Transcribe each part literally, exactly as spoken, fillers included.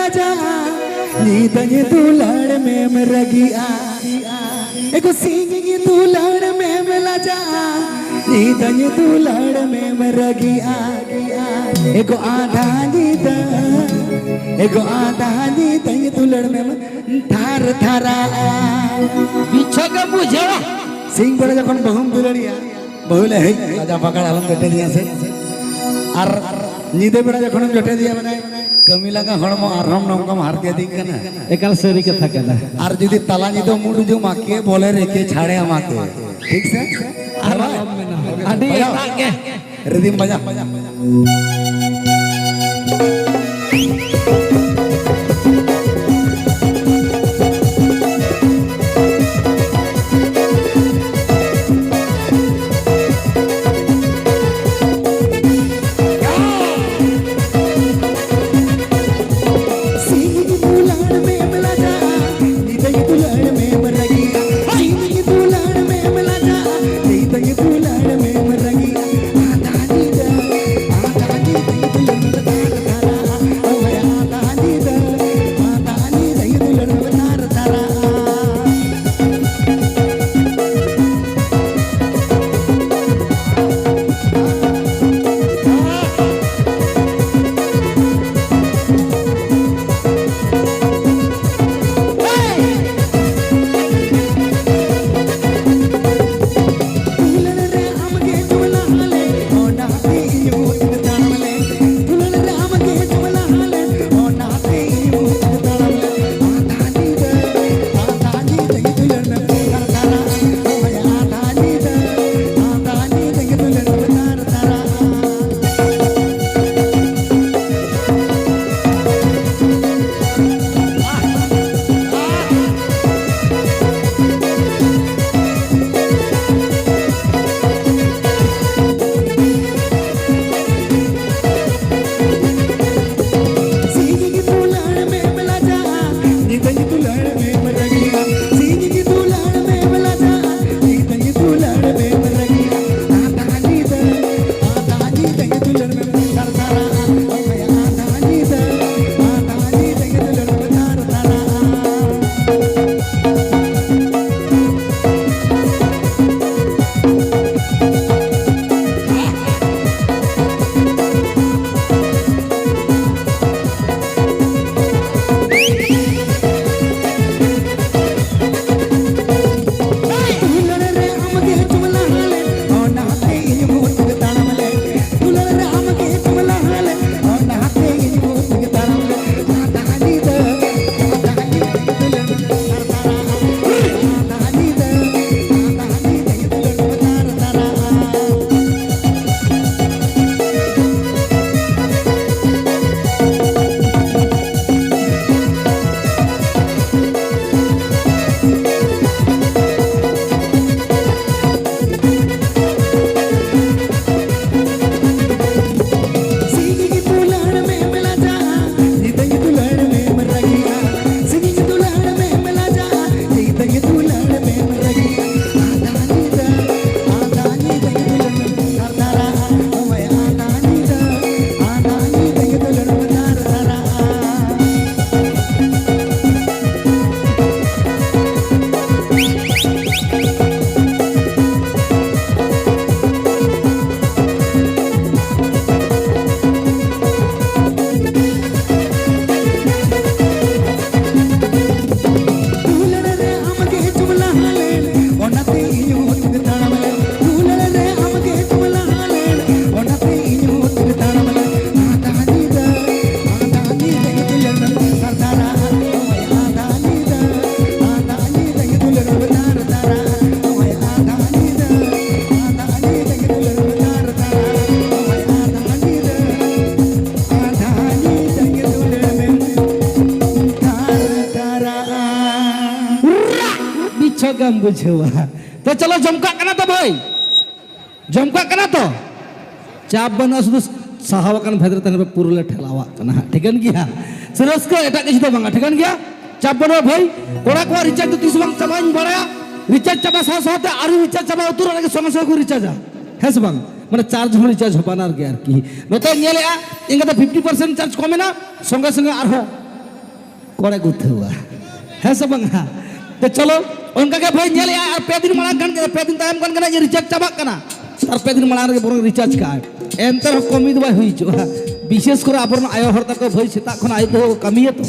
ᱞᱟᱡᱟᱜᱼᱟ, ᱧᱤᱫᱟᱹᱧ ᱫᱩᱞᱟᱹᱲ ᱢᱮᱢ ᱨᱟᱹᱜᱤᱜᱼᱟ᱾ ᱮᱜᱳ ᱥᱤᱧ ᱫᱩᱞᱟᱹᱲ ᱢᱮᱢ ᱞᱟᱡᱟᱜᱼᱟ, ᱧᱤᱫᱟᱹᱧ ᱫᱩᱞᱟᱹᱲ ᱢᱮᱢ ᱨᱟᱹᱜᱤᱜᱼᱟ᱾ ᱮᱜᱳ ᱟᱫᱷᱟ ᱧᱤᱫᱟᱹ, ᱮᱜᱳ ᱟᱫᱷᱟ ᱧᱤᱫᱟᱹᱧ ᱫᱩᱞᱟᱹᱲ ᱢᱮᱢ ᱛᱷᱟᱨ ᱛᱷᱟᱨᱟᱜᱼᱟ᱾ ᱢᱤᱪᱷᱟᱹ ᱜᱮᱢ ᱵᱩᱡᱷᱟᱹᱣᱟ᱾ ᱥᱤᱧ ᱵᱮᱲᱟ ᱡᱚᱠᱷᱚᱱ ᱵᱟᱹᱦᱩᱢ ᱫᱩᱞᱟᱹᱲᱤᱭᱟ, ᱵᱟᱹᱦᱩ ᱞᱮ, "ᱦᱮᱡ, ᱞᱟᱡᱟ ᱯᱟᱠᱟᱲ ᱟᱞᱚᱢ ᱡᱚᱴᱮᱫᱤᱧᱟ ᱥᱮ?" ᱟᱨ ᱧᱤᱫᱟᱹ ᱵᱮᱲᱟ ᱡᱚᱠᱷᱚᱱᱮᱢ ᱡᱚᱴᱮᱫᱤᱭᱟ, ᱢᱟᱱᱮ, ᱠᱟᱹᱢᱤ ᱞᱟᱸᱜᱟ ᱦᱚᱲᱢᱚ ᱟᱨᱦᱚᱸᱢ ᱱᱚᱝᱠᱟᱢ ᱦᱟᱨᱠᱮᱛᱤᱧ ᱠᱟᱱᱟ᱾ ᱮᱠᱟᱞ ᱥᱟᱹᱨᱤ ᱠᱟᱛᱷᱟ ᱠᱟᱱᱟ᱾ ᱟᱨ ᱡᱩᱫᱤ ᱛᱟᱞᱟ ᱧᱤᱫᱟᱹ ᱢᱩᱰ ᱡᱚᱢᱟ, ᱠᱮ ᱵᱚᱞᱮ ᱨᱮ ᱠᱮ ᱪᱷᱟᱲᱮ ᱟᱢᱟ ᱠᱮ᱾ ᱴᱷᱤᱠ ᱥᱮ? ᱟᱨ ᱟᱨ ᱵᱟᱭ ᱟᱞᱚᱢ ᱢᱮᱱᱟ᱾ ᱟᱹᱰᱤ ᱵᱟᱭ ᱮᱴᱟᱜ ᱜᱮ᱾ ᱨᱤᱫᱤᱢ ᱵᱟᱡᱟ᱾ ᱥᱤᱧ ᱫᱩᱞᱟᱹᱲ ᱢᱮᱢ ᱞᱟᱡᱟᱜᱼᱟ, ᱧᱤᱫᱟᱹ ᱫᱩᱞᱟᱹᱲ ᱢᱮᱢ ᱨᱟᱹᱜᱤᱜᱼᱟ᱾ ᱥᱤᱧ ᱫᱩᱞᱟᱹᱲ ᱢᱮᱢ ᱞᱟᱡᱟᱜᱼᱟ, ᱧᱤᱫᱟᱹ ᱫᱩᱞᱟᱹᱲ ᱢᱮᱢ ᱨᱟᱹᱜᱤᱜᱼᱟ᱾ ᱟᱫᱷᱟ ᱧᱤᱫᱟᱹ, ᱟᱫᱷᱟ ᱧᱤᱫᱟᱹ ᱫᱩᱞᱟᱹᱲ ᱢᱮᱢ ᱨᱟᱹᱜᱤᱜᱼᱟ᱾ ᱵᱩᱡᱷᱟᱹᱣᱟ᱾ ᱛᱚ ᱪᱚᱞᱚ, ᱡᱚᱢᱠᱟᱜ ᱠᱟᱱᱟ ᱛᱚ ᱵᱷᱟᱹᱭ? ᱡᱚᱢᱠᱟᱜ ᱠᱟᱱᱟ ᱛᱚ? ᱪᱟᱯ ᱵᱟᱹᱱᱩᱜᱼᱟ, ᱥᱩᱫᱷᱩ ᱥᱟᱦᱟᱣ ᱟᱠᱟᱱ ᱵᱷᱮᱫ ᱨᱮ ᱛᱟᱦᱮᱱ ᱯᱮ, ᱯᱩᱨᱟᱹ ᱞᱮ ᱴᱷᱮᱞᱟᱣᱟᱜ ᱠᱟᱱᱟ ᱦᱟᱸᱜ, ᱴᱷᱤᱠᱟᱹᱱ ᱜᱮᱭᱟ? ᱥᱮ ᱨᱟᱹᱥᱠᱟᱹ, ᱮᱴᱟᱜ ᱠᱤᱪᱷᱩ ᱫᱚ ᱵᱟᱝᱟ, ᱴᱷᱤᱠᱟᱹᱱ ᱜᱮᱭᱟ? ᱪᱟᱯ ᱵᱟᱹᱱᱩᱜᱼᱟ ᱵᱷᱟᱹᱭ᱾ ᱠᱚᱲᱟ ᱠᱚᱣᱟᱜ ᱨᱤᱪᱟᱨᱡᱽ ᱫᱚ ᱛᱤᱥ ᱵᱟᱝ ᱪᱟᱵᱟᱜᱼᱟ ᱤᱧ ᱵᱟᱲᱟᱭᱟ᱾ ᱨᱤᱪᱟᱨᱡᱽ ᱪᱟᱵᱟ ᱥᱟᱶ ᱥᱟᱶᱛᱮ ᱟᱨᱦᱚᱸ ᱨᱤᱪᱟᱨᱡᱽ ᱪᱟᱵᱟ ᱩᱛᱟᱹᱨᱚᱜ ᱨᱮᱜᱮ ᱥᱚᱸᱜᱮ ᱥᱚᱸᱜᱮ ᱠᱚ ᱨᱤᱪᱟᱨᱡᱟ, ᱦᱮᱸ ᱥᱮ ᱵᱟᱝ? ᱢᱟᱱᱮ ᱪᱟᱨᱡᱽ ᱦᱚᱸ ᱨᱤᱪᱟᱨᱡᱽ ᱦᱚᱸ ᱵᱟᱱᱟᱨ ᱜᱮ ᱟᱨᱠᱤ᱾ ᱱᱚᱛᱮ ᱧᱮᱞᱮᱜᱼᱟ, ᱤᱧ ᱠᱟᱛᱮ ᱯᱷᱤᱯᱴᱤ ᱯᱟᱨᱥᱮᱱᱴ ᱪᱟᱨᱡᱽ ᱠᱚᱢ ᱮᱱᱟ, ᱥᱚᱸᱜᱮ ᱥᱚᱸᱜᱮ ᱟᱨᱦᱚᱸ ᱠᱚᱲᱮ ᱜᱩᱛᱷᱟᱹᱣᱟ, ᱦᱮᱸ ᱥᱮ ᱵᱟᱝ? ᱦᱮᱸ, ᱛᱚ ᱪᱚᱞᱚ, ᱚᱱᱠᱟ ᱜᱮ ᱵᱷᱟᱹᱭ ᱧᱮᱞᱮᱜᱼᱟ, ᱟᱨ ᱯᱮ ᱫᱤᱱ ᱢᱟᱲᱟᱝ ᱠᱷᱟᱱ ᱜᱮ, ᱯᱮ ᱫᱤᱱ ᱛᱟᱭᱚᱢ ᱠᱷᱟᱱ ᱜᱮ ᱱᱟᱜ ᱨᱤᱪᱟᱨᱡᱽ ᱪᱟᱵᱟᱜ ᱠᱟᱱᱟ, ᱟᱨ ᱯᱮ ᱫᱤᱱ ᱢᱟᱲᱟᱝ ᱨᱮᱜᱮ ᱵᱚᱨᱚᱝ ᱨᱤᱪᱟᱨᱡᱽ ᱠᱟᱜᱼᱟᱭ, ᱮᱱᱛᱮ ᱨᱮᱦᱚᱸ ᱠᱟᱹᱢᱤ ᱫᱚ ᱵᱟᱭ ᱦᱩᱭ ᱦᱚᱪᱚᱜᱼᱟ᱾ ᱵᱤᱥᱮᱥ ᱠᱚᱨᱮ ᱟᱵᱚᱨᱮᱱ ᱟᱭᱳ ᱦᱚᱲ ᱛᱟᱠᱚ ᱵᱷᱟᱹᱭ ᱥᱮᱛᱟᱜ ᱠᱷᱚᱱ ᱟᱹᱭᱩᱵ ᱫᱷᱟᱹᱵᱤᱡ ᱠᱚ ᱠᱟᱹᱢᱤᱭᱟ ᱛᱚ,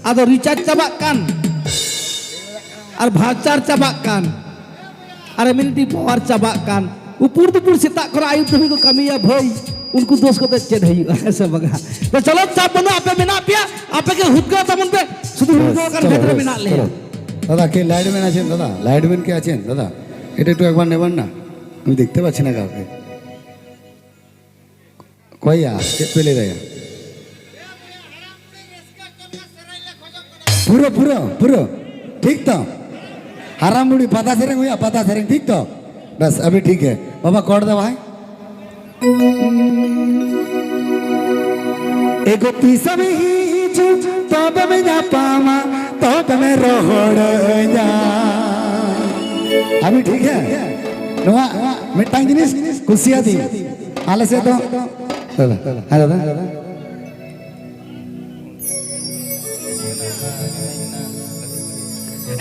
ᱟᱫᱚ ᱨᱤᱪᱟᱨᱡᱽ ᱪᱟᱵᱟᱜ ᱠᱟᱱ ᱟᱨ ᱵᱷᱟᱨᱪᱟᱨ ᱪᱟᱵᱟᱜ ᱠᱟᱱ ᱟᱨ ᱮᱢᱱᱤ ᱯᱟᱣᱟᱨ ᱪᱟᱵᱟᱜ ᱠᱟᱱ, ᱩᱯᱩᱨ ᱫᱩᱯᱩᱨ ᱥᱮᱛᱟᱜ ᱠᱷᱚᱱ ᱟᱹᱭᱩᱵ ᱫᱷᱟᱹᱵᱤᱡ ᱠᱚ ᱠᱟᱹᱢᱤᱭᱟ ᱵᱷᱟᱹᱭ, ᱩᱱᱠᱩ ᱫᱳᱥ ᱠᱟᱛᱮ ᱪᱮᱫ ᱦᱩᱭᱩᱜᱼᱟ, ᱦᱮᱸ ᱥᱮ ᱵᱟᱝᱟ? ᱛᱚ ᱪᱚᱞᱚ, ᱪᱟᱯ ᱵᱟᱹᱱᱩᱜᱼᱟ, ᱟᱯᱮ ᱢᱮᱱᱟᱜ ᱯᱮᱭᱟ, ᱟᱯᱮ ᱜᱮ ᱦᱩᱫᱽᱜᱟᱹᱣ ᱛᱟᱵᱚᱱ ᱯᱮ, ᱥᱩᱫᱷᱩ ᱦᱩᱫᱽᱜᱟᱹᱣ ᱟᱠᱟᱱ ᱪᱚᱞᱚ, ᱵᱷᱮᱫ ᱨᱮ ᱵᱮᱥ, ᱢᱮᱱᱟᱜ ᱞᱮᱭᱟ᱾ ᱪᱚᱞᱚ᱾ দাদা, কে লাইটম্যান আছেন দাদা? লাইটম্যান কে আছেন দাদা? এটা একটু একবার নেবেন না, আমি দেখতে পাচ্ছি না কাউকে। কইয়া, কে পেলে দেয়া? ᱯᱩᱨᱟᱹ, ᱯᱩᱨᱟᱹ, ᱯᱩᱨᱟᱹ᱾ ᱴᱷᱤᱠ ᱛᱚ? ᱦᱟᱨᱟᱢ ᱵᱩᱲᱦᱤ ᱯᱟᱛᱟ ᱥᱮᱨᱮᱧ ᱦᱩᱭᱩᱜᱼᱟ, ᱯᱟᱛᱟ ᱥᱮᱨᱮᱧ, ᱴᱷᱤᱠ ᱛᱚ? ᱵᱮᱥ, ᱟᱹᱵᱤ ᱴᱷᱤᱠ ᱜᱮ᱾ ᱵᱟᱵᱟ, ᱠᱚᱨ ᱫᱚ ᱵᱷᱟᱭ᱾ ᱮᱜᱳ ᱛᱤᱥᱮᱢ ᱦᱤᱡᱩᱜ, ᱛᱚᱵᱮᱢ ᱧᱟᱯᱟᱢᱟ, ᱛᱚᱵᱮᱢ ᱨᱚᱦᱚᱲᱟᱹᱧᱟ᱾ ᱟᱹᱵᱤ ᱴᱷᱤᱠ ᱜᱮ᱾ ᱱᱚᱣᱟ ᱢᱤᱫᱴᱟᱝ ᱡᱤᱱᱤᱥ ᱠᱩᱥᱤᱭᱟᱫᱤᱧ᱾ ᱟᱞᱮ ᱥᱮᱫ ᱫᱚ, ᱦᱮᱸ ᱫᱟᱫᱟ᱾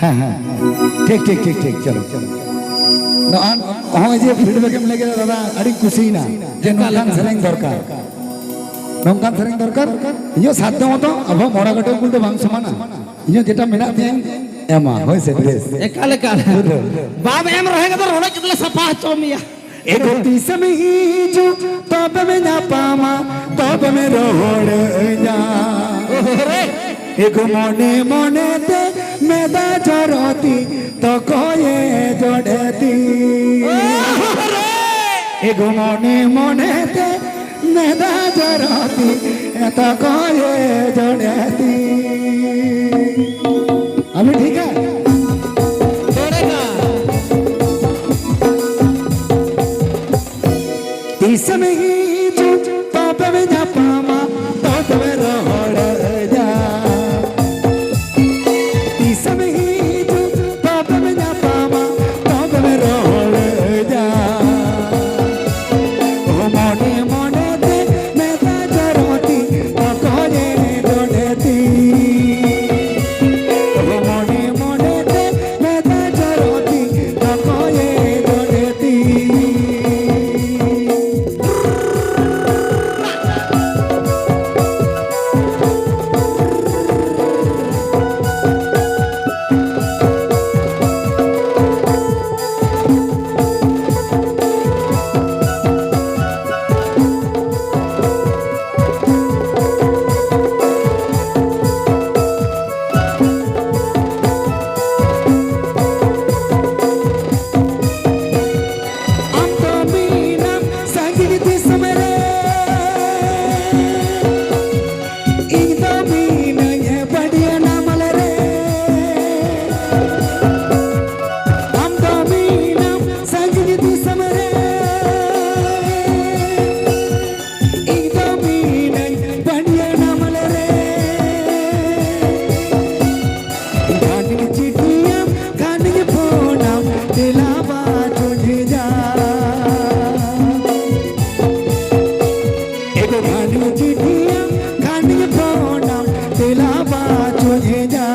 ᱦᱮᱸ, ᱦᱮᱸ᱾ ᱴᱷᱤᱠ, ᱴᱷᱤᱠ, ᱴᱷᱤᱠ, ᱴᱷᱤᱠ᱾ ᱪᱚᱞᱚ, ᱪᱚᱞᱚ᱾ ᱱᱚᱜᱼᱚᱭ, ᱱᱚᱜᱼᱚᱭ ᱡᱮ feedback ᱮᱢ ᱞᱟᱹᱭ ᱠᱮᱫᱟ ᱫᱟᱫᱟ, ᱟᱹᱰᱤᱧ ᱠᱩᱥᱤᱭᱮᱱᱟ ᱡᱮ ᱮᱠᱟᱞ, ᱱᱚᱝᱠᱟᱱ ᱮᱠᱟᱞ᱾ ᱥᱮᱨᱮᱧ ᱫᱚᱨᱠᱟᱨ᱾ ᱱᱚᱝᱠᱟᱱ ᱥᱮᱨᱮᱧ ᱫᱚᱨᱠᱟᱨ᱾ ᱤᱧᱟᱹᱜ ᱥᱟᱫᱷ ᱢᱚᱛᱚ ᱟᱵᱚ ᱢᱚᱲᱟ ᱠᱟᱹᱴᱩᱵ ᱫᱚ ᱵᱟᱝ ᱥᱚᱢᱟᱱᱟ᱾ ᱤᱧᱟᱹᱜ ᱡᱮᱴᱟ ᱢᱮᱱᱟᱜ ᱛᱤᱧᱟᱹ, ᱮᱢᱟ, ᱦᱳᱭ ᱥᱮ, ᱵᱮᱥ᱾ ᱮᱠᱟᱞ, ᱮᱠᱟᱞ᱾ ᱯᱩᱨᱟᱹ᱾ ᱵᱟᱢ ᱮᱢ ᱨᱚᱦᱚᱭ ᱠᱟᱛᱮ ᱨᱚᱰᱚᱡ ᱠᱟᱛᱮ ᱞᱮ ᱥᱟᱯᱷᱟ ᱦᱚᱪᱚ ᱢᱮᱭᱟ᱾ ᱮᱜᱳ ᱛᱤᱥᱮᱢ ᱦᱤᱡᱩᱜ, ᱛᱚᱵᱮᱢ ᱧᱟᱯᱟᱢᱟ, ᱛᱚᱵᱮᱢ ᱨᱚᱦᱚᱲᱟᱹᱧᱟ᱾ ᱮᱜᱳ ᱢᱚᱱᱮ ᱢᱚᱱᱮ ᱛᱮ ᱢᱮᱫᱟ ᱡᱚᱨᱚᱛᱤ, ᱛᱚᱠᱚᱭᱮ ᱡᱚᱰᱮᱛᱤ᱾ ᱮᱜᱳ ᱢᱚᱱᱮ ᱢᱚᱱᱮ ᱛᱮ ᱢᱮᱫᱟ ᱡᱚᱨᱚᱛᱤ, ᱛᱚᱠᱚᱭᱮ ᱡᱚᱰᱮᱛᱤ᱾ ᱟᱹᱵᱤ ᱴᱷᱤᱠ ᱜᱮᱭᱟ? ᱤᱧ ᱫᱚ ᱢᱤᱱᱟᱹᱧ ᱵᱟᱹᱰᱤᱭᱟᱹ ᱱᱟᱢᱟᱞ ᱨᱮ, ᱟᱢ ᱫᱚ ᱢᱤᱱᱟᱢ ᱥᱟᱺᱜᱤᱧ ᱫᱤᱥᱚᱢ ᱨᱮ᱾ ᱤᱧ ᱫᱚ ᱢᱤᱱᱟᱹᱧ ᱵᱟᱹᱰᱤᱭᱟᱹ ᱱᱟᱢᱟᱞ ᱨᱮ, ᱜᱟᱱᱤᱧ ᱪᱤᱴᱷᱤᱭᱟᱢ, ᱜᱟᱱᱤᱧ ᱯᱷᱳᱱᱟᱢ, ᱫᱮᱞᱟ ᱵᱟ ᱪᱩᱡᱷᱤ ᱡᱟ᱾ ᱮᱜᱳ ᱜᱟᱱᱤᱧ ᱪᱤᱴᱷᱤᱭᱟᱢ, ᱜᱟᱱᱤᱧ ᱯᱷᱳᱱᱟᱢ, ᱫᱮᱞᱟ ᱵᱟ ᱪᱩᱡᱷᱤ ᱡᱟ᱾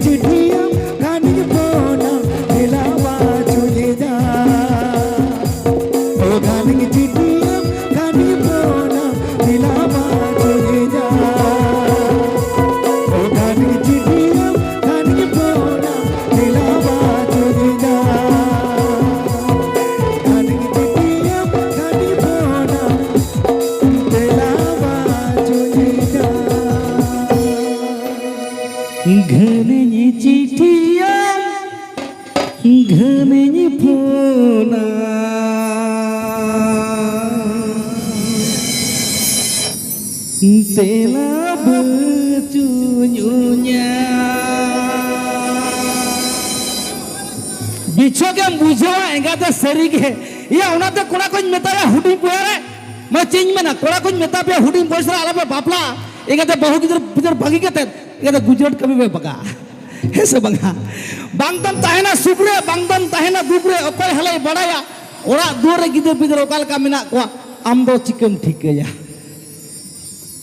ᱪᱤᱴᱷᱤᱭᱟᱢ ᱠᱷᱟᱱᱤᱧ ᱯᱷᱳᱱᱟ, ᱫᱮᱞᱟ ᱵᱟᱪᱚᱧ ᱮᱫᱟ᱾ ᱚ ᱜᱟᱱᱤᱧ ᱪᱤᱴᱷᱤᱭᱟᱢ ᱠᱷᱟᱱᱤᱧ ᱯᱷᱳᱱᱟ, ᱫᱮᱞᱟ ᱵᱟᱪᱚᱧ ᱮᱫᱟ᱾ ᱚ ᱜᱟᱱᱤᱧ ᱪᱤᱴᱷᱤᱭᱟᱢ ᱠᱷᱟᱱᱤᱧ ᱯᱷᱳᱱᱟ, ᱫᱮᱞᱟ ᱵᱟᱪᱚᱧ ᱮᱫᱟ᱾ ᱜᱟᱱᱤᱧ ᱪᱤᱴᱷᱤᱭᱟᱢ ᱠᱷᱟᱱᱤᱧ ᱯᱷᱳᱱᱟ, ᱫᱮᱞᱟ ᱵᱟᱪᱚᱧ ᱮᱫᱟ᱾ ᱜᱷᱟᱹᱱᱤᱧ ᱪᱤᱴᱷᱤᱭᱟ, ᱜᱷᱟᱹᱱᱤᱧ ᱯᱷᱳᱱᱟ, ᱛᱮᱞᱟ ᱵᱟᱹᱪᱩᱧ ᱧᱟᱢᱟ᱾ ᱢᱤᱪᱷᱟᱹ ᱜᱮᱢ ᱵᱩᱡᱷᱟᱹᱣᱟ ᱮᱸᱜᱟᱛᱮ ᱥᱟᱹᱨᱤ ᱜᱮ᱾ ᱤᱭᱟᱹ, ᱚᱱᱟᱛᱮ ᱠᱚᱲᱟ ᱠᱚᱧ ᱢᱮᱛᱟᱭᱟ, ᱦᱩᱰᱤᱧ ᱵᱚᱭᱦᱟ ᱨᱮ, ᱢᱟ ᱪᱮᱫ ᱤᱧ ᱢᱮᱱᱟ, ᱠᱚᱲᱟ ᱠᱚᱧ ᱢᱮᱛᱟ ᱯᱮᱭᱟ, ᱦᱩᱰᱤᱧ ᱵᱚᱭᱮᱥ ᱨᱮ ᱟᱞᱚᱯᱮ ᱵᱟᱯᱞᱟᱜᱼᱟ᱾ ᱮᱸᱜᱟᱛᱮ ᱵᱟᱹᱦᱩ ᱜᱤᱫᱟᱹᱨ ᱯᱤᱫᱟᱹᱨ ᱵᱟᱹᱜᱤ ᱠᱟᱛᱮ ᱮᱸᱜᱟᱛᱮ ᱜᱩᱡᱽᱨᱟᱴ ᱠᱟᱹᱢᱤ ᱯᱮ ᱵᱟᱜᱟᱜᱼᱟ᱾ ᱦᱮᱸ ᱥᱮ ᱵᱟᱝᱟ? ᱵᱟᱝ ᱫᱚᱢ ᱛᱟᱦᱮᱱᱟ ᱥᱩᱠ ᱨᱮ, ᱵᱟᱝ ᱫᱚᱢ ᱛᱟᱦᱮᱱᱟ ᱫᱩᱠ ᱨᱮ, ᱚᱠᱚᱭ ᱦᱟᱞᱮᱭ ᱵᱟᱲᱟᱭᱟ? ᱚᱲᱟᱜ ᱫᱩᱣᱟᱹᱨ ᱨᱮ ᱜᱤᱫᱟᱹᱨ ᱯᱤᱫᱟᱹᱨ ᱚᱠᱟ ᱞᱮᱠᱟ ᱢᱮᱱᱟᱜ ᱠᱚᱣᱟ, ᱟᱢ ᱫᱚ ᱪᱤᱠᱟᱹᱢ ᱴᱷᱤᱠᱟᱹᱭᱟ?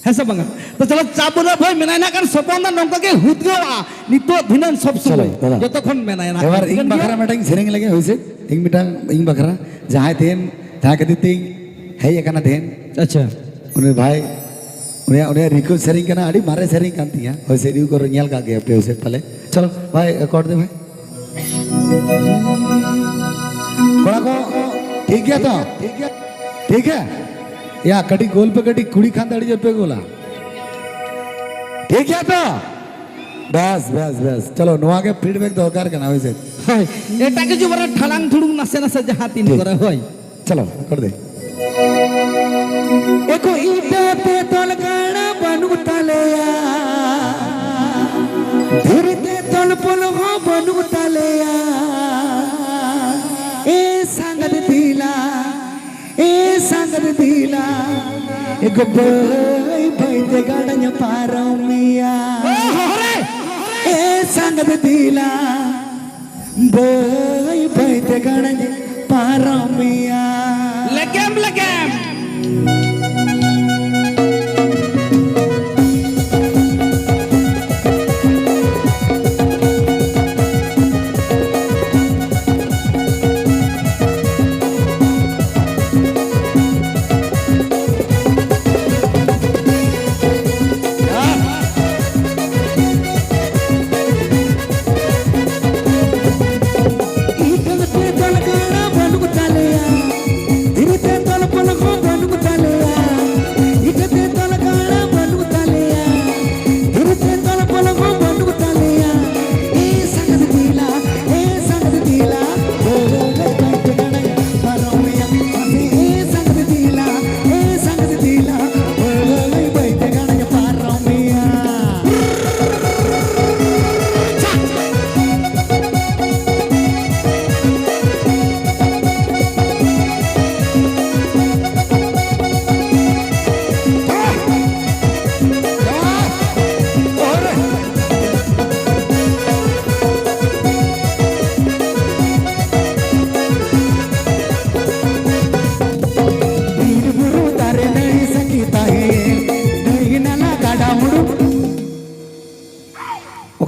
ᱦᱮᱸ ᱥᱮ ᱵᱟᱝᱟ? ᱛᱚ ᱪᱚᱞᱚ, ᱪᱟᱯ ᱵᱟᱹᱱᱩᱜᱼᱟ ᱵᱷᱟᱹᱭ, ᱢᱮᱱᱟᱭ ᱱᱟᱜ ᱠᱷᱟᱱ ᱥᱚᱯᱚᱱ ᱫᱚ ᱱᱚᱝᱠᱟ ᱜᱮ ᱦᱩᱫᱽᱜᱟᱹᱣᱟ ᱱᱤᱛᱚᱜ ᱫᱷᱤᱱᱟᱹᱱ ᱥᱚᱵ ᱥᱚᱢᱚᱭ᱾ ᱪᱚᱞᱚ, ᱫᱟᱫᱟ᱾ ᱡᱚᱛᱚ ᱠᱷᱚᱱ ᱢᱮᱱᱟᱭ ᱱᱟᱜ ᱮᱵᱟᱨ ᱠᱷᱟᱱ᱾ ᱤᱧ ᱴᱷᱤᱠᱟᱹᱱ ᱵᱟᱠᱷᱨᱟ ᱜᱮᱭᱟ? ᱢᱤᱫᱴᱟᱝ ᱥᱮᱨᱮᱧ ᱞᱮᱜᱮ, ᱦᱳᱭ ᱥᱮ? ᱤᱧ ᱢᱤᱫᱴᱟᱝ, ᱤᱧ ᱵᱟᱠᱷᱨᱟ, ᱡᱟᱦᱟᱸᱭ ᱛᱮᱦᱮᱧ, ᱡᱟᱦᱟᱸ ᱠᱷᱟᱹᱛᱤᱨ ᱛᱮᱧ ᱦᱮᱡ ᱟᱠᱟᱱᱟ ᱛᱮᱦᱮᱧ᱾ ᱟᱪᱪᱷᱟ᱾ ᱩᱱᱤ ᱵᱷᱟᱭ, ᱩᱱᱤᱭᱟᱜ, ᱩᱱᱤᱭᱟᱜ ᱨᱤᱠᱩᱭᱮᱥᱴ ᱥᱮᱨᱮᱧ ᱠᱟᱱᱟ, ᱟᱹᱰᱤ ᱢᱟᱨᱮ ᱥᱮᱨᱮᱧ ᱠᱟᱱ ᱛᱤᱧᱟ᱾ ᱦᱳᱭ ᱥᱮ, ᱤᱭᱩᱴᱩᱵᱽ ᱠᱚᱨᱮ ᱧᱮᱞ ᱠᱟᱜ ᱜᱮᱭᱟ ᱯᱮ, ᱦᱳᱭ ᱥᱮ, ᱯᱟᱞᱮ᱾ ᱪᱚᱞᱚ, ᱵᱷᱟᱭ, ᱨᱮᱠᱚᱨᱰ ᱫᱮ ᱵᱷᱟᱭ᱾ ᱠᱚᱲᱟ ᱠᱚ, ᱴᱷᱤᱠ ᱜᱮᱭᱟ ᱛᱚ? ᱴᱷᱤᱠ ᱜᱮᱭᱟ? ᱭᱟ, ᱠᱟᱹᱴᱤᱡ ᱜᱳᱞ ᱯᱮ, ᱠᱟᱹᱴᱤᱡ ᱠᱩᱲᱤ ᱠᱷᱟᱱ ᱫᱚ ᱟᱹᱰᱤ ᱡᱳᱨ ᱯᱮ ᱜᱳᱞᱟ᱾ ᱴᱷᱤᱠ ᱜᱮᱭᱟ ᱛᱚ? ᱵᱮᱥ, ᱵᱮᱥ, ᱵᱮᱥ᱾ ᱪᱚᱞᱚ, ᱱᱚᱣᱟ ᱜᱮ ᱯᱷᱤᱰᱵᱮᱠ ᱫᱚᱨᱠᱟᱨ ᱠᱟᱱᱟ, ᱦᱳᱭ ᱥᱮ? ᱦᱳᱭ, ᱮᱴᱟᱜ ᱠᱤᱪᱷᱩ ᱵᱟᱨᱟ ᱴᱷᱟᱲᱟᱝ ᱴᱷᱩᱲᱩᱝ ᱱᱟᱥᱮ ᱱᱟᱥᱮ ᱡᱟᱦᱟᱸ ᱛᱤᱱ ᱴᱷᱤᱠ᱾ ᱠᱚᱨᱮ, ᱦᱳᱭ᱾ ᱪᱚᱞᱚ, ᱨᱮᱠᱚᱨᱰ ᱫᱮ᱾ ᱮᱠᱚ ᱤᱴᱟᱹ ᱛᱮ ᱛᱚᱞ ᱜᱟᱲᱟ ᱵᱟᱹᱱᱩᱜ ᱛᱟᱞᱮᱭᱟ, ᱫᱷᱤᱨᱤ ᱛᱮ ᱛᱚᱞ ᱯᱚᱞ ᱦᱚᱸ ᱵᱟᱹᱱᱩᱜ ᱛᱟᱞᱮᱭᱟ᱾ ᱮ ᱥᱟᱸᱜᱟᱛ ᱫᱤᱞᱟ, ᱮ ᱥᱟᱸᱜᱟᱛ ᱫᱤᱞᱟ, ᱮ ᱜᱚ ᱵᱟᱹᱭ ᱵᱟᱹᱭ ᱛᱮ ᱜᱟᱰᱟᱧ ᱯᱟᱨᱚᱢᱮᱭᱟ᱾ ᱮ ᱥᱟᱸᱜᱟᱛ ᱫᱤᱞᱟ, ᱵᱟᱹᱭ ᱵᱟᱹᱭ ᱛᱮ ᱜᱟᱰᱟᱧ ᱯᱟᱨᱚᱢᱮᱭᱟ᱾ ᱞᱮᱠᱮᱢ, ᱞᱮᱠᱮᱢ᱾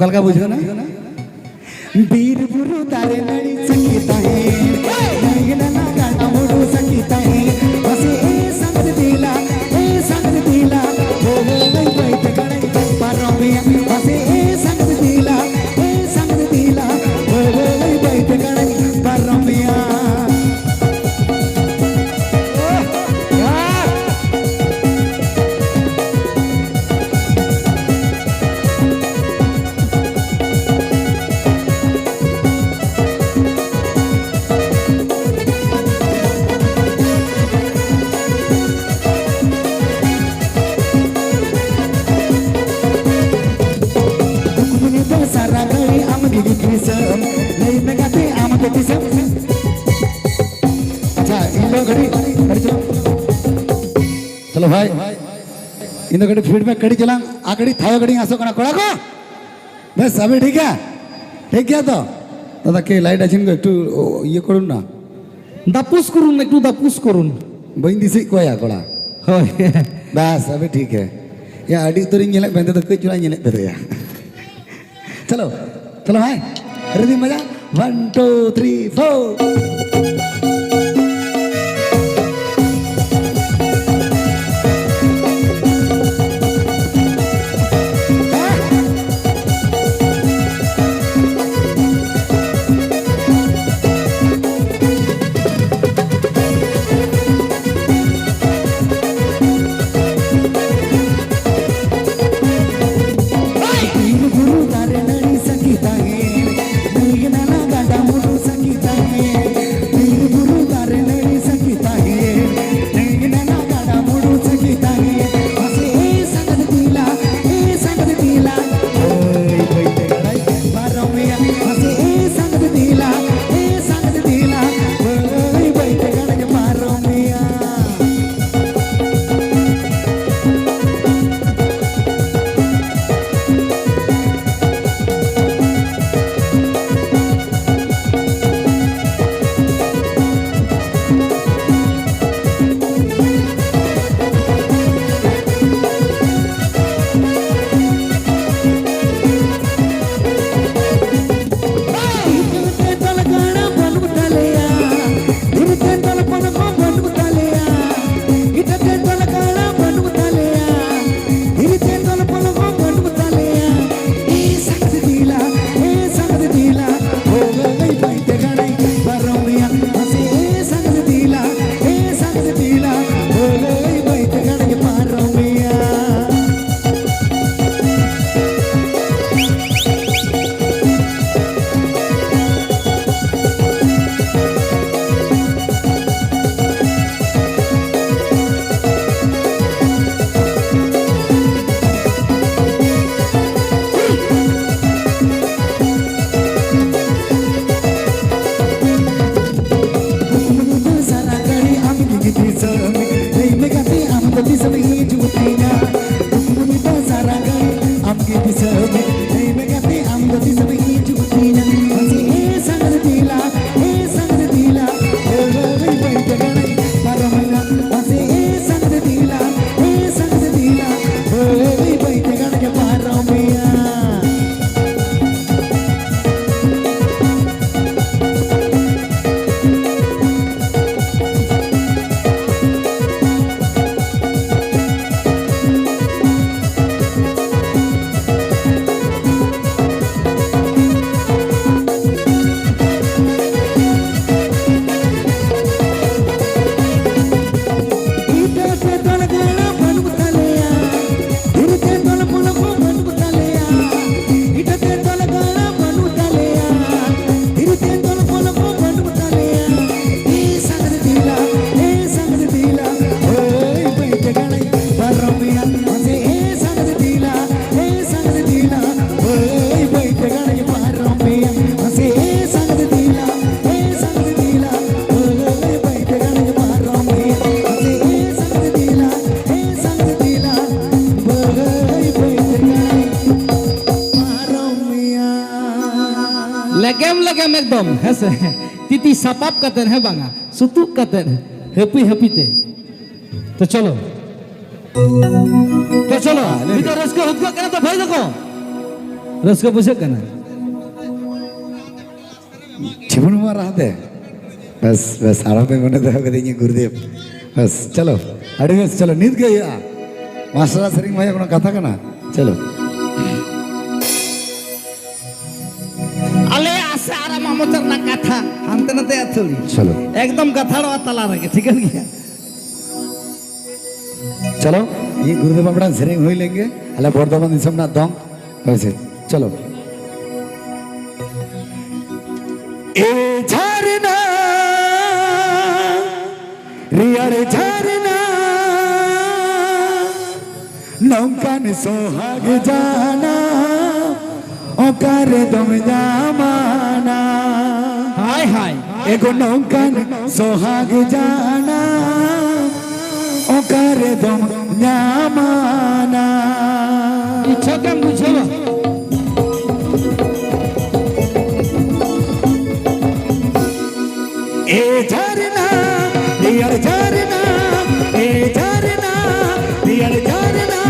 ᱚᱠᱟ ᱞᱮᱠᱟ ᱵᱩᱡᱷᱟᱹᱣ ᱮᱱᱟ? ᱵᱤᱨ ᱵᱩᱨᱩ ᱫᱟᱨᱮ ᱱᱟᱹᱲᱤ ᱥᱟᱸᱜᱮ ᱛᱟᱦᱮᱸ, ᱱᱟᱹᱭ ᱱᱟᱞᱟ ᱜᱟᱰᱟ ᱢᱩᱰᱩ ᱥᱟᱸᱜᱮ ᱛᱟᱦᱮᱸ, ᱢᱟᱥᱮ ᱮ ᱥᱟᱸᱜᱮ ᱫᱮᱞᱟ, ᱮ ᱥᱟᱸᱜᱮ ᱫᱮᱞᱟ, ᱦᱳ ᱦᱳ ᱞᱟᱹᱭ ᱵᱟᱹᱭ ᱛᱮ ᱜᱟᱰᱟᱧ ᱯᱟᱨᱚᱢᱮᱭᱟ, ᱢᱟᱥᱮ ᱮ ᱥᱟᱸᱜᱮ ᱫᱮᱞᱟ, ᱮ ᱥᱟᱸᱜᱮ ᱫᱮᱞᱟ, ᱦᱳ ᱦᱳ ᱞᱟᱹᱭ ᱵᱟᱹᱭ ᱛᱮ ᱜᱟᱰᱟᱧ ᱯᱟᱨᱚᱢᱮᱭᱟ᱾ ᱠᱩᱠᱢᱩ ᱧᱤᱫᱟᱹ ᱥᱟᱨᱟ ᱜᱷᱟᱹᱲᱤ ᱟᱢ ᱜᱮ ᱫᱤᱥᱟᱹᱢ, ᱞᱟᱹᱭ ᱢᱮ ᱜᱟᱛᱮ ᱟᱢ ᱫᱚ ᱛᱤᱥᱮᱢ? ᱟᱪᱪᱷᱟ, ᱤᱧ ᱫᱚ ᱜᱟᱹᱰᱤ, ᱜᱟᱹᱰᱤ ᱪᱟᱞᱟᱣ᱾ ᱪᱚᱞᱚ ᱵᱷᱟᱭ, ᱤᱧ ᱫᱚ ᱠᱟᱹᱴᱤᱡ feedback ᱠᱟᱹᱴᱤᱡ ᱪᱟᱞᱟᱝ, ᱟᱨ ᱠᱟᱹᱴᱤᱡ ᱛᱷᱟᱭᱚ ᱠᱟᱹᱴᱤᱡ ᱤᱧ ᱟᱥᱚᱜ ᱠᱟᱱᱟ ᱠᱚᱲᱟ ᱠᱚ᱾ ᱵᱮᱥ, ᱟᱵᱤ ᱴᱷᱤᱠ ᱜᱮᱭᱟ? ᱴᱷᱤᱠ ᱜᱮᱭᱟ ᱛᱚ? ᱫᱟᱫᱟ ᱠᱮ light ᱟᱪᱷᱮᱱ ᱠᱚ ᱮᱠᱴᱩ ᱤᱭᱟᱹ ᱠᱚᱨᱩᱱ ᱱᱟ᱾ ᱫᱟᱯᱩᱥ ᱠᱚᱨᱩᱱ, ᱮᱠᱴᱩ ᱫᱟᱯᱩᱥ ᱠᱚᱨᱩᱱ᱾ ᱵᱟᱹᱧ ᱫᱤᱥᱟᱹᱭᱮᱫ ᱠᱚᱣᱟ ᱭᱟ ᱠᱚᱲᱟ᱾ ᱦᱳᱭ᱾ ᱵᱟᱥ, ᱟᱵᱤ ᱴᱷᱤᱠ ᱦᱮ᱾ ᱭᱟ, ᱟᱹᱰᱤ ᱩᱛᱟᱹᱨᱤᱧ ᱧᱮᱞᱮᱫ ᱢᱮᱱᱛᱮ ᱫᱚ ᱠᱟᱹᱡ ᱪᱚᱞᱟᱝ ᱧᱮᱞᱮᱫ ᱯᱮ ᱫᱚ ᱭᱟ᱾ ᱪᱚᱞᱚ, ᱪᱚᱞᱚ ᱵᱷᱟᱭ, ready ᱢᱟᱡᱟ, one, two, three, four. ᱵᱤᱨ ᱵᱩᱨᱩ ᱫᱟᱨᱮ ᱱᱟᱹᱲᱤ ᱥᱟᱸᱜᱮ ᱛᱟᱦᱮᱸ, ᱱᱟᱹᱭ ᱱᱟᱞᱟ ᱜᱟᱰᱟ ᱢᱩᱰᱩ ᱥᱟᱸᱜᱮ ᱛᱟᱦᱮᱸ, ᱞᱮᱜᱮᱢ ᱞᱮᱜᱮᱢ ᱮᱠᱫᱚᱢ, ᱦᱮᱸ ᱥᱮ? ᱛᱤ ᱛᱤ ᱥᱟᱯᱟᱵ ᱠᱟᱛᱮᱫ, ᱦᱮᱸ ᱵᱟᱝᱟ, ᱥᱩᱛᱩᱜ ᱠᱟᱛᱮᱫ, ᱦᱟᱹᱯᱤ ᱦᱟᱹᱯᱤ ᱛᱮ᱾ ᱛᱚ ᱪᱚᱞᱚ, ᱛᱚ ᱪᱚᱞᱚ, ᱱᱤᱛᱚᱜ ᱨᱟᱹᱥᱠᱟᱹ ᱦᱩᱫ ᱠᱟᱜ ᱠᱟᱱᱟ ᱛᱚ ᱵᱷᱟᱹᱭ ᱛᱟᱠᱚ? ᱨᱟᱹᱥᱠᱟᱹ ᱵᱩᱡᱷᱟᱹᱜ ᱠᱟᱱᱟ? ᱪᱷᱤᱵᱩᱱ ᱢᱟ ᱨᱟᱦᱟ ᱛᱮ᱾ ᱵᱮᱥ, ᱵᱮᱥ, ᱟᱨᱦᱚᱸ ᱯᱮ ᱢᱚᱱᱮ ᱫᱚᱦᱚ ᱠᱟᱫᱤᱧᱟ ᱜᱩᱨᱩᱫᱮᱵ᱾ ᱵᱮᱥ, ᱪᱚᱞᱚ, ᱟᱹᱰᱤ ᱵᱮᱥ, ᱪᱚᱞᱚ, ᱱᱤᱛ ᱜᱮ ᱦᱩᱭᱩᱜᱼᱟ᱾ ᱢᱟᱥᱴᱟᱨᱟᱜ ᱥᱮᱨᱮᱧ ᱢᱟ ᱦᱩᱭᱩᱜ ᱠᱟᱱᱟ, ᱠᱟᱛᱷᱟ ᱠᱟᱱᱟ᱾ ᱪᱚᱞᱚ᱾ ᱟᱞᱮ ᱟᱥᱮ ᱟᱨ ᱟᱢᱟᱜ ᱢᱚᱪᱟ ᱨᱮᱱᱟᱜ ᱠᱟᱛᱷᱟ ᱦᱟᱱᱛᱮ ᱱᱟᱛᱮ ᱟᱹᱛᱷᱟᱹᱲᱤ᱾ ᱪᱚᱞᱚ᱾ ᱮᱠᱫᱚᱢ ᱜᱟᱛᱷᱟᱲᱚᱜᱼᱟ ᱛᱟᱞᱟ ᱨᱮᱜᱮ, ᱴᱷᱤᱠᱟᱹᱱ ᱜᱮᱭᱟ᱾ ᱪᱚᱞᱚ, ᱤᱧ ᱜᱩᱨᱩᱫᱮᱵ ᱵᱟᱯᱲᱟ ᱥᱮᱨᱮᱧ ᱦᱩᱭ ᱞᱮᱱᱜᱮ, ᱟᱞᱮ ᱵᱚᱨᱫᱷᱚᱢᱟᱱ ᱫᱤᱥᱚᱢ ᱨᱮᱱᱟᱜ ᱫᱚᱝ᱾ ᱦᱳᱭ ᱥᱮ, ᱪᱚᱞᱚ᱾ ᱮ ᱡᱷᱟᱨᱱᱟ, ᱨᱮᱭᱟᱲ ᱡᱷᱟᱨᱱᱟ, ᱱᱚᱝᱠᱟᱱ ᱥᱚᱦᱟᱜ ᱡᱟᱱᱟ ᱚᱠᱟ ᱨᱮᱫᱚᱢ ᱧᱟᱢᱟ ᱱᱟ? ᱦᱟᱭ, ᱦᱟᱭ᱾ ᱮᱜᱳ ᱱᱚᱝᱠᱟᱱ ᱥᱚᱦᱟᱜ ᱡᱟᱱᱟ ᱚᱠᱟ ᱨᱮᱫᱚᱢ ᱧᱟᱢᱟ ᱱᱟ? ᱤᱪᱪᱷᱟᱹ ᱛᱮᱢ ᱵᱩᱡᱷᱟᱹᱣᱟ᱾ ᱮ ᱡᱷᱟᱨᱱᱟ, ᱨᱮᱭᱟᱲ ᱡᱷᱟᱨᱱᱟ, ᱮ ᱡᱷᱟᱨᱱᱟ, ᱨᱮᱭᱟᱲ ᱡᱷᱟᱨᱱᱟ,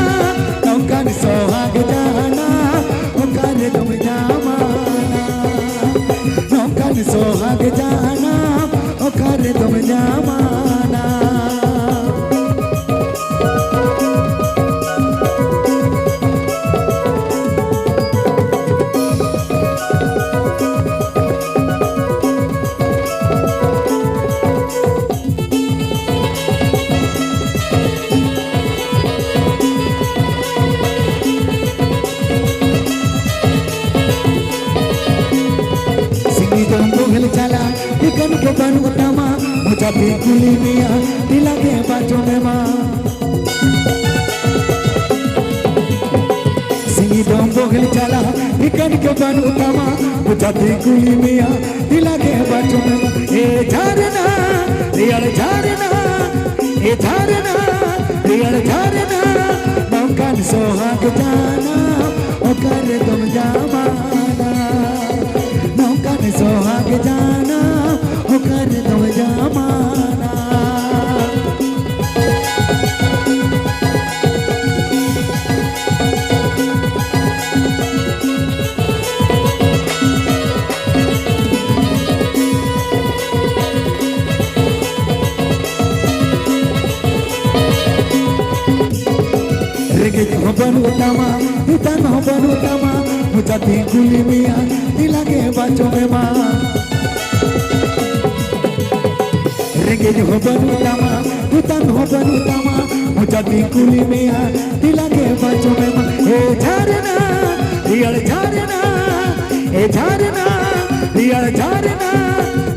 ᱱᱚᱝᱠᱟᱱ ᱥᱚᱦᱟᱜ ᱡᱟᱱᱟ ᱚᱠᱟ ᱨᱮᱫᱚᱢ ᱧᱟᱢᱟ ᱱᱟ? ᱱᱚᱝᱠᱟᱱ ᱥᱚᱦᱟᱜ ᱡᱟᱱᱟ ᱚᱠᱟ ᱨᱮᱫᱚᱢ ᱧᱟᱢᱟ ᱱᱟ? ᱥᱤᱧ ᱫᱚ ᱵᱚᱦᱮᱞ ᱪᱟᱞᱟᱜ ᱴᱷᱤᱠᱟᱹᱱ ᱜᱮ ᱵᱟᱹᱱᱩᱜ ᱛᱟᱢᱟ, ᱢᱚᱪᱟᱛᱮ ᱠᱩᱞᱤ ᱢᱮᱭᱟ ᱛᱤᱞᱟ ᱜᱮ ᱵᱟᱪᱚᱢ ᱮᱢᱟ᱾ ᱥᱤᱧ ᱫᱚ ᱵᱚᱦᱮᱞ ᱪᱟᱞᱟᱜ ᱴᱷᱤᱠᱟᱹᱱ ᱜᱮ ᱵᱟᱹᱱᱩᱜ ᱛᱟᱢᱟ, ᱢᱚᱪᱟᱛᱮ ᱠᱩᱞᱤ ᱢᱮᱭᱟ ᱛᱤᱞᱟ ᱜᱮ ᱵᱟᱪᱚᱢ ᱮᱢᱟ᱾ ᱮ ᱡᱷᱟᱨᱱᱟ, ᱨᱮᱭᱟᱲ ᱡᱷᱟᱨᱱᱟ, ᱮ ᱡᱷᱟᱨᱱᱟ, ᱨᱮᱭᱟᱲ ᱡᱷᱟᱨᱱᱟ, ᱱᱚᱝᱠᱟᱱ ᱥᱚᱦᱟᱜ ᱡᱟᱱᱟ ᱚᱠᱟ ᱨᱮᱫᱚᱢ ᱧᱟᱢᱟ ᱱᱟ? ᱨᱮᱸᱜᱮᱡ ᱦᱚᱸ ᱵᱟᱹᱱᱩᱜ ᱛᱟᱢᱟ, ᱛᱮᱛᱟᱝ ᱦᱚᱸ ᱵᱟᱹᱱᱩᱜ ᱛᱟᱢᱟ, ᱢᱚᱪᱟᱛᱤᱧ ᱠᱩᱞᱤ ᱢᱮᱭᱟ, ᱫᱮᱞᱟ ᱜᱮ ᱵᱟᱪᱚᱢ ᱮᱢᱟ᱾ ᱨᱮᱸᱜᱮᱡ ᱦᱚᱸ ᱵᱟᱹᱱᱩᱜ ᱛᱟᱢᱟ, ᱛᱮᱛᱟᱝ ᱦᱚᱸ ᱵᱟᱹᱱᱩᱜ ᱛᱟᱢᱟ, ᱢᱚᱪᱟᱛᱤᱧ ᱠᱩᱞᱤ ᱢᱮᱭᱟ, ᱫᱮᱞᱟ ᱜᱮ ᱵᱟᱪᱚᱢ ᱮᱢᱟ᱾ ᱮ ᱡᱷᱟᱨᱱᱟ, ᱨᱮᱭᱟᱲ ᱡᱷᱟᱨᱱᱟ, ᱮ ᱡᱷᱟᱨᱱᱟ, ᱨᱮᱭᱟᱲ ᱡᱷᱟᱨᱱᱟ,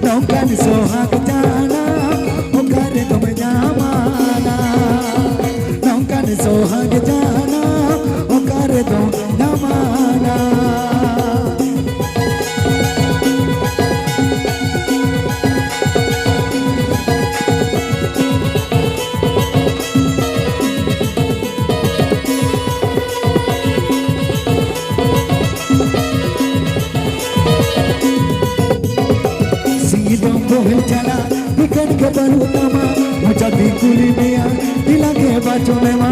ᱱᱚᱝᱠᱟᱱ ᱥᱚᱦᱟᱜ ᱡᱟᱱᱟᱢ ᱚᱠᱟ ᱨᱮᱫᱚᱢ ᱧᱟᱢᱟ ᱱᱟ? ᱱᱚᱝᱠᱟᱱ ᱥᱚᱦᱟᱜ ᱡᱟᱱᱟᱢ ᱚᱠᱟ ᱨᱮᱫᱚᱢ ᱧᱟᱢᱟ ᱱᱟ? ᱥᱤᱧ ᱫᱚ ᱵᱚᱦᱮᱞ ᱪᱟᱞᱟᱜ ᱴᱷᱤᱠᱟᱹᱱ ᱜᱮ ᱵᱟᱹᱱᱩᱜ ᱛᱟᱢᱟ, ᱢᱚᱪᱟ ᱛᱤᱧ ᱠᱩᱞᱤ ᱢᱮᱭᱟ, ᱫᱮᱞᱟ ᱜᱮ ᱵᱟᱪᱚᱢ ᱮᱢᱟ᱾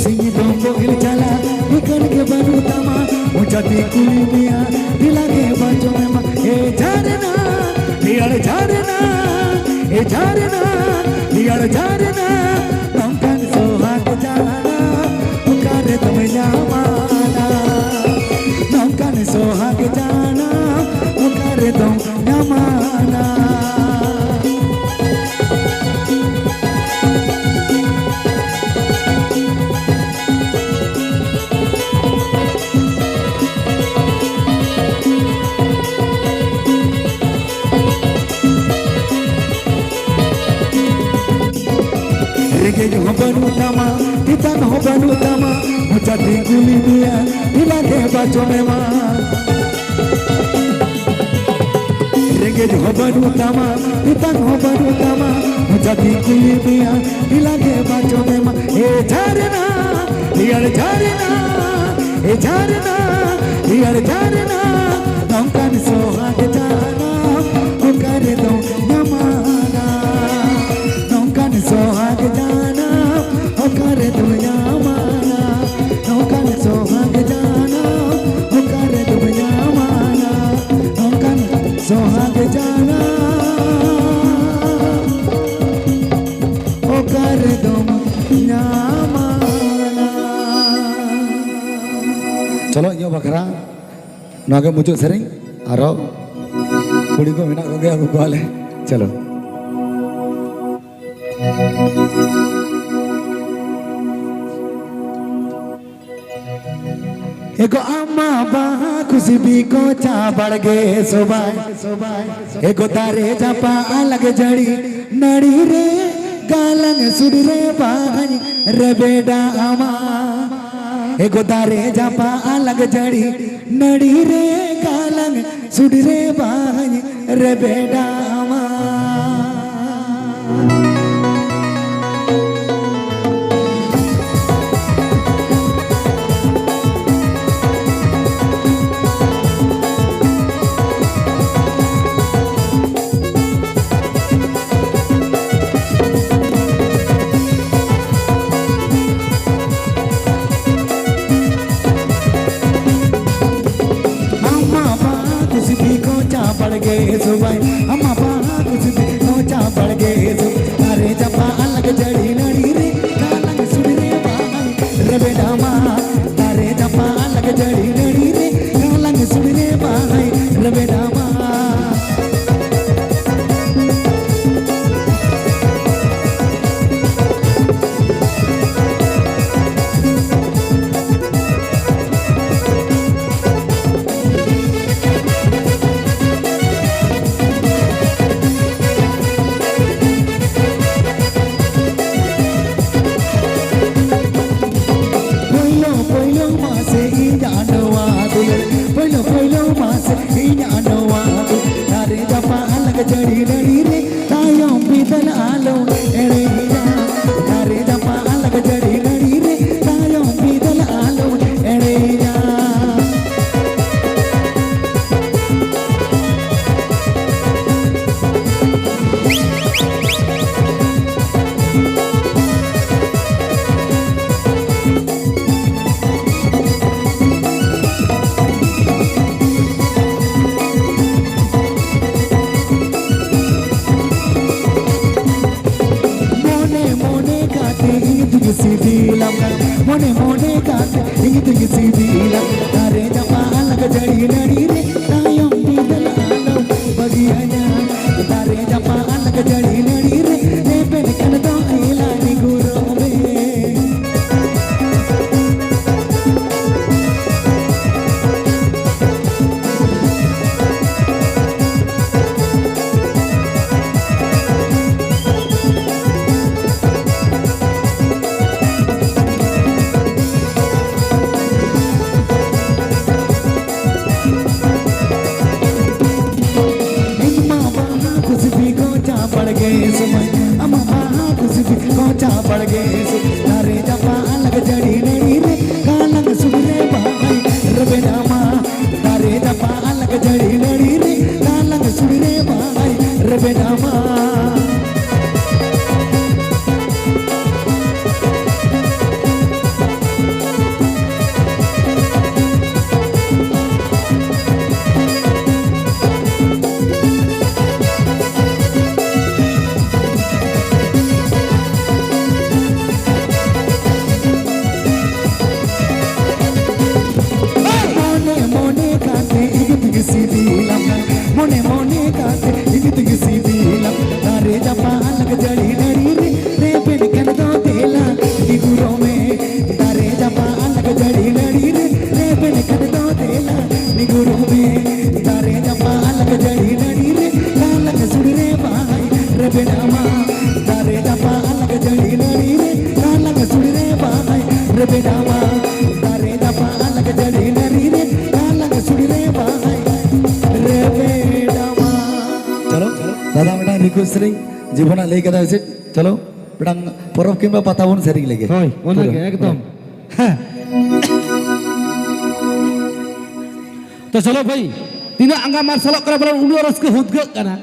ᱥᱤᱧ ᱫᱚ ᱵᱚᱦᱮᱞ ᱪᱟᱞᱟᱜ ᱴᱷᱤᱠᱟᱹᱱ ᱜᱮ ᱵᱟᱹᱱᱩᱜ ᱛᱟᱢᱟ, ᱢᱚᱪᱟ ᱛᱤᱧ ᱠᱩᱞᱤ ᱢᱮᱭᱟ, ᱫᱮᱞᱟ ᱜᱮ ᱵᱟᱪᱚᱢ ᱮᱢᱟ᱾ ᱮ ᱡᱷᱟᱨᱱᱟ, ᱨᱮᱭᱟᱲ ᱡᱷᱟᱨᱱᱟ, ᱮ ᱡᱷᱟᱨᱱᱟ, ᱨᱮᱭᱟᱲ ᱡᱷᱟᱨᱱᱟ, ᱱᱚᱝᱠᱟᱱ ᱥᱚᱦᱟᱜ ᱡᱟᱱᱟᱢ ᱚᱠᱟ ᱨᱮᱫᱚᱢ ᱧᱟᱢᱟ ᱱᱟ? ᱱᱚᱝᱠᱟᱱ ᱥᱚᱦᱟᱜ ᱡᱟᱱᱟᱢ ᱚᱠᱟ ᱨᱮᱫᱚᱢ ᱧᱟᱢᱟ ᱱᱟ? ᱨᱮᱸᱜᱮᱡ ᱦᱚᱸ ᱵᱟᱹᱱᱩᱜ ᱛᱟᱢᱟ, ᱛᱮᱛᱟᱝ ᱦᱚᱸ ᱵᱟᱹᱱᱩᱜ ᱛᱟᱢᱟ, ᱢᱚᱪᱟ ᱛᱤᱧ ᱠᱩᱞᱤ ᱢᱮᱭᱟ, ᱫᱮᱞᱟ ᱜᱮ ᱵᱟᱪᱚᱢ ᱮᱢᱟ᱾ ᱨᱮᱸᱜᱮᱡ ᱦᱚᱸ ᱵᱟᱹᱱᱩᱜ ᱛᱟᱢᱟ, ᱛᱮᱛᱟᱝ ᱦᱚᱸ ᱵᱟᱹᱱᱩᱜ ᱛᱟᱢᱟ, ᱢᱚᱪᱟ ᱛᱤᱧ ᱠᱩᱞᱤ ᱢᱮᱭᱟ, ᱫᱮᱞᱟ ᱜᱮ ᱵᱟᱪᱚᱢ ᱮᱢᱟ᱾ ᱮ ᱡᱷᱟᱨᱱᱟ, ᱨᱮᱭᱟᱲ ᱡᱷᱟᱨᱱᱟ, ᱮ ᱡᱷᱟᱨᱱᱟ, ᱨᱮᱭᱟᱲ ᱡᱷᱟᱨᱱᱟ, ᱱᱚᱝᱠᱟᱱ ᱥᱚᱦᱟᱜ ᱡᱟᱱᱟᱢ ᱚᱠᱟ ᱨᱮᱫᱚ ᱧᱟᱢᱟ ᱱᱟ? ᱱᱚᱝᱠᱟᱱ ᱥᱚᱦᱟᱜ ᱡᱟᱱᱟᱢ ᱚᱠᱟ ᱨᱮᱫᱚ ᱧᱟᱢᱟ ᱱᱟ? ᱱᱚᱝᱠᱟᱱ ᱥᱚᱦᱟᱜ ᱡᱟᱱᱟᱢ ᱚᱠᱟ ᱨᱮᱫᱚ ᱧᱟᱢᱟ ᱱᱟ? ᱱᱚᱝᱠᱟᱱ ᱥᱚᱦᱟᱜ ᱡᱟᱱᱟᱢ ᱚᱠᱟ ᱨᱮ ᱪᱚᱞᱚ, ᱤᱧᱟᱹᱜ ᱵᱟᱠᱷᱨᱟ ᱱᱚᱣᱟ ᱜᱮ ᱢᱩᱪᱟᱹᱫ ᱥᱮᱨᱮᱧ᱾ ᱟᱨᱚ ᱠᱩᱲᱤ ᱠᱚ ᱢᱮᱱᱟᱜ ᱠᱚᱜᱮᱭᱟ, ᱟᱹᱜᱩ ᱠᱚᱣᱟᱞᱮ᱾ ᱪᱚᱞᱚ᱾ ᱮᱜᱳ ᱟᱢᱟ ᱵᱟᱦᱟ ᱠᱷᱩᱥᱵᱤ ᱠᱚ ᱪᱟ ᱵᱟᱲᱜᱮ ᱥᱚᱵᱟᱭ᱾ ᱮᱜᱳ ᱫᱟᱨᱮ ᱡᱟᱯᱟ ᱟᱞᱟᱜ ᱡᱟᱹᱲᱤ ᱱᱟᱹᱲᱤ ᱨᱮ ᱜᱟᱞᱟᱝ ᱥᱩᱰ ᱨᱮ ᱵᱟᱦᱟᱧ ᱨᱮᱵᱮᱰᱟ ᱟᱢᱟ᱾ ᱮᱜᱳ ᱫᱟᱨᱮ ᱡᱟᱯᱟ ᱟᱞᱟᱜ ᱡᱟᱹᱲᱤ ᱱᱟᱹᱲᱤ ᱨᱮ ᱜᱟᱞᱟᱝ ᱥᱩᱰ ᱨᱮ ᱵᱟᱦᱟᱧ ᱨᱮᱵᱮᱰᱟ ᱟᱢᱟ᱾ ᱟᱢᱟ ᱵᱟᱦᱟ ᱠᱷᱩᱥᱵᱤ ᱠᱚ ᱪᱟ ᱵᱟᱲᱜᱮ ᱥᱚᱵᱟᱭ᱾ ᱟᱢᱟ ᱵᱟᱦᱟ ᱠᱷᱩᱥᱵᱤ ᱠᱚ ᱪᱟ ᱵᱟᱲᱜᱮ ᱥᱚᱵᱟᱭ᱾ ᱫᱟᱨᱮ ᱡᱟᱯᱟ ᱟᱞᱟᱜ ᱡᱟᱹᱲᱤ ᱱᱟᱹᱲᱤ ᱨᱮ ᱜᱟᱞᱟᱝ ᱥᱩᱰ ᱨᱮ ᱵᱟᱦᱟᱭ ᱨᱮᱵᱮᱰᱟᱢᱟ᱾ ᱫᱟᱨᱮ ᱡᱟᱯᱟ ᱟᱞᱟᱜ ᱡᱟᱹᱲᱤ ᱱᱟᱹᱲᱤ ᱨᱮ ᱜᱟᱞᱟᱝ ᱥᱩᱰ ᱨᱮ ᱵᱟᱦᱟᱭ ᱨᱮᱵᱮᱰᱟᱢᱟ᱾ ᱯᱳᱭᱞᱳ ᱯᱳᱭᱞᱳ ᱢᱟᱥᱮ ᱤᱧᱟᱜ ᱱᱚᱣᱟ ᱫᱩᱞᱟᱹᱲ, ᱯᱳᱭᱞᱳ ᱯᱳᱭᱞᱳ ᱢᱟᱥᱮ ᱤᱧᱟᱜ ᱱᱚᱣᱟ ᱫᱩᱞᱟᱹᱲ, ᱫᱟᱨᱮ ᱡᱟᱯᱟ ᱟᱞᱟᱜ ᱡᱟᱹᱲᱤ ᱱᱟᱹᱲᱤ ᱨᱮ ᱛᱟᱭᱚᱢ ᱵᱤᱫᱟᱹᱞ ᱟᱞᱚᱢ ᱮᱲᱮᱭᱟ᱾ ᱫᱟᱨᱮ ᱡᱟᱯᱟ ᱟᱞᱟᱜ ᱡᱟᱹᱲᱤ ᱱᱟᱹᱲᱤ ᱨᱮ ᱛᱟᱭᱚᱢ ᱵᱤᱫᱟᱹᱞ ᱟᱞᱚᱢ ᱮᱲᱮᱭᱟ᱾ ᱢᱚᱱᱮ ᱢᱚᱱᱮ ᱠᱟᱛᱮ ᱤᱧ ᱫᱩᱧ ᱥᱤᱵᱤᱞᱟᱢ ᱠᱟᱱᱟ, ᱢᱚᱱᱮ ᱢᱚᱱᱮ ᱠᱟᱛᱮ ᱤᱧ ᱫᱩᱧ ᱥᱤᱵᱤᱞᱟᱢ ᱠᱟᱱᱟ᱾ ᱫᱟᱫᱟ, ᱢᱤᱫᱴᱟᱝ ᱨᱤᱠᱩᱭᱮᱥᱴ ᱥᱮᱨᱮᱧ ᱡᱤᱵᱚᱱᱟᱜ ᱞᱟᱹᱭ ᱠᱟᱫᱟ ᱥᱮ? ᱪᱚᱞᱚ, ᱢᱤᱫᱴᱟᱝ ᱯᱚᱨᱚᱵᱽ ᱠᱤᱝᱵᱟ ᱯᱟᱛᱟ ᱵᱚᱱ ᱥᱮᱨᱮᱧ ᱞᱮᱜᱮ᱾ ᱦᱳᱭ, ᱚᱱᱟᱜᱮ, ᱯᱩᱨᱟᱹ᱾ ᱮᱠᱫᱚᱢ᱾ ᱦᱮᱸ᱾ ᱛᱚ ᱪᱚᱞᱚ ᱵᱷᱟᱹᱭ, ᱛᱤᱱᱟᱹᱜ ᱟᱸᱜᱟ ᱢᱟᱨᱥᱟᱞᱚᱜ ᱠᱟᱱᱟ ᱵᱚᱞᱮ, ᱩᱱᱟᱹᱜ ᱨᱟᱹᱥᱠᱟᱹ ᱦᱩᱫᱽᱜᱟᱹᱜ ᱠᱟᱱᱟ᱾